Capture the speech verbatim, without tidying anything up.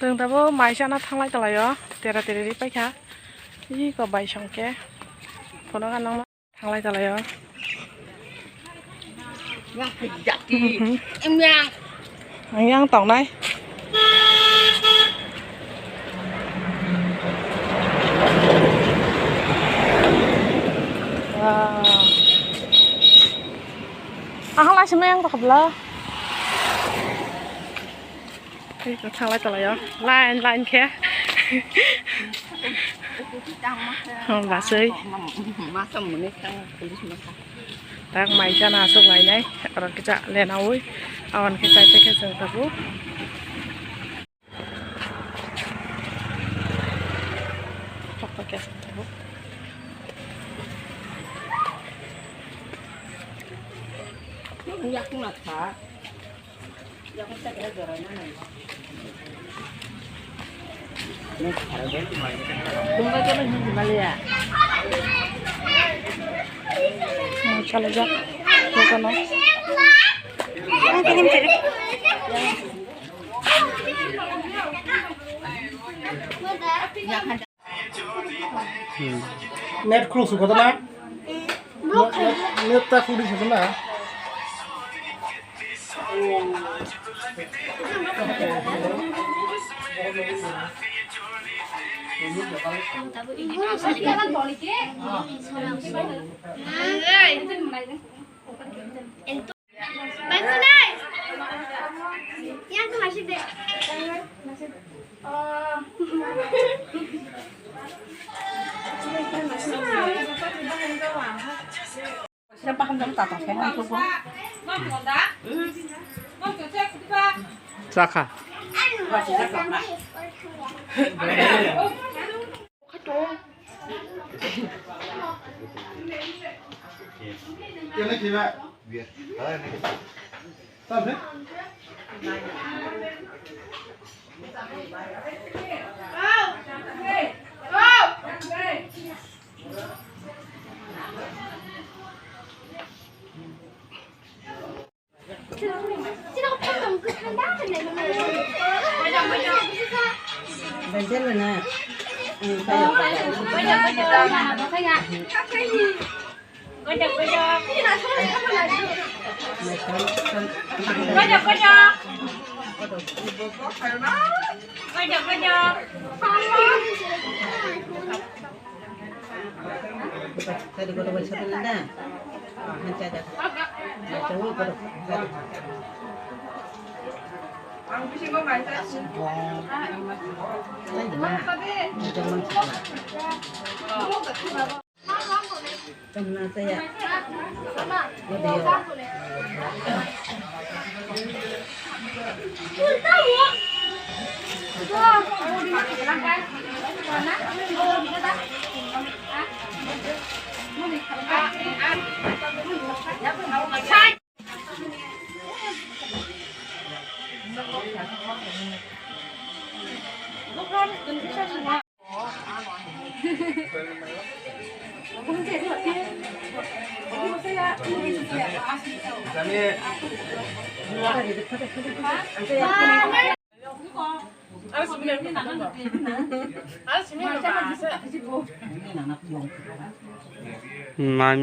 Chwng tabuk mai chana thanglai tonglaio, tera teri ri paikha. Ih, kok bai songkhe. Phunukha nangma thanglai tonglaio. Yang pijak ki. Mhm. Yang. Yang, yang tongnai. Wow. Aha lai sima yang tokhabla. Tei thanglai tonglaio, line line khe. Basui. Tak mai chana aswk lainai, oro kisa lenaui, awan khe chai khe chwng tabuk. Yak na kha. Chalajak. Bukan. Net khuluk su koto na? Net, net ta khuluk su koto na? Chakha. Man.